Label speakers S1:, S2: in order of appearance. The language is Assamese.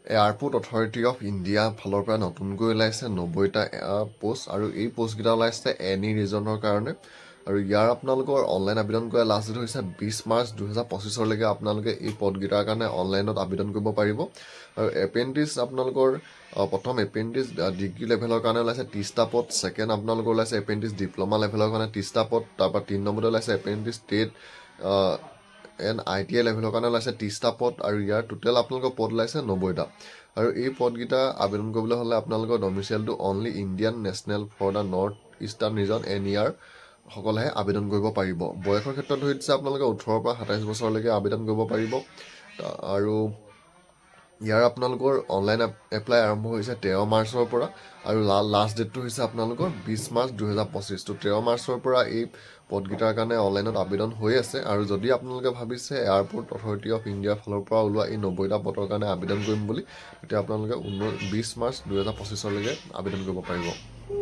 S1: এয়াৰপৰ্ট অথৰিটি অফ ইণ্ডিয়া ফালৰ পৰা নতুনকৈ ওলাইছে 90টা প'ষ্ট আৰু এই প'ষ্টকেইটা ওলাইছে এন ই ৰিজনৰ কাৰণে। আৰু ইয়াৰ আপোনালোকৰ অনলাইন আবেদন কৰা লাষ্ট ডেট হৈছে 20 মাৰ্চ 2025লৈকে। আপোনালোকে এই পদকেইটাৰ কাৰণে অনলাইনত আবেদন কৰিব পাৰিব। আৰু এপ্ৰেণ্টিছ আপোনালোকৰ প্ৰথম এপ্ৰেণ্টিছ ডিগ্ৰী লেভেলৰ কাৰণে ওলাইছে 30টা পদ। ছেকেণ্ড আপোনালোকৰ ওলাইছে এপ্ৰেণ্টিছ ডিপ্ল'মা লেভেলৰ কাৰণে 30টা পদ। তাৰপৰা তিনি নম্বৰতে ওলাইছে এপ্ৰেণ্টিছ ট্ৰেড এণ্ড আইটিআই লেভেলৰ কাৰণে ওলাইছে 30টা পদ। আৰু ইয়াৰ টোটেল আপোনালোকৰ পদ ওলাইছে 90টা। আৰু এই পদকেইটা আবেদন কৰিবলৈ হ'লে আপোনালোকৰ ডমিচিয়েলটো only Indian national for the North Eastern Region, NER সকলেহে আবেদন কৰিব পাৰিব। বয়সৰ ক্ষেত্ৰত ধৰি দিছে, আপোনালোকে 18ৰ পৰা 27 বছৰলৈকে আবেদন কৰিব পাৰিব। আৰু ইয়াৰ আপোনালোকৰ অনলাইন এপ্লাই আৰম্ভ হৈছে 13 মাৰ্চৰ পৰা আৰু লাষ্ট ডেটটো হৈছে আপোনালোকৰ 20 মাৰ্চ 2025। ত' 13 মাৰ্চৰ পৰা এই পদকেইটাৰ কাৰণে অনলাইনত আবেদন হৈ আছে। আৰু যদি আপোনালোকে ভাবিছে এয়াৰপৰ্ট অথৰিটি অফ ইণ্ডিয়াৰ ফালৰ পৰা ওলোৱা এই 90টা পদৰ কাৰণে আবেদন কৰিম বুলি, তেতিয়া আপোনালোকে 20 মাৰ্চ 2025লৈকে আবেদন কৰিব পাৰিব।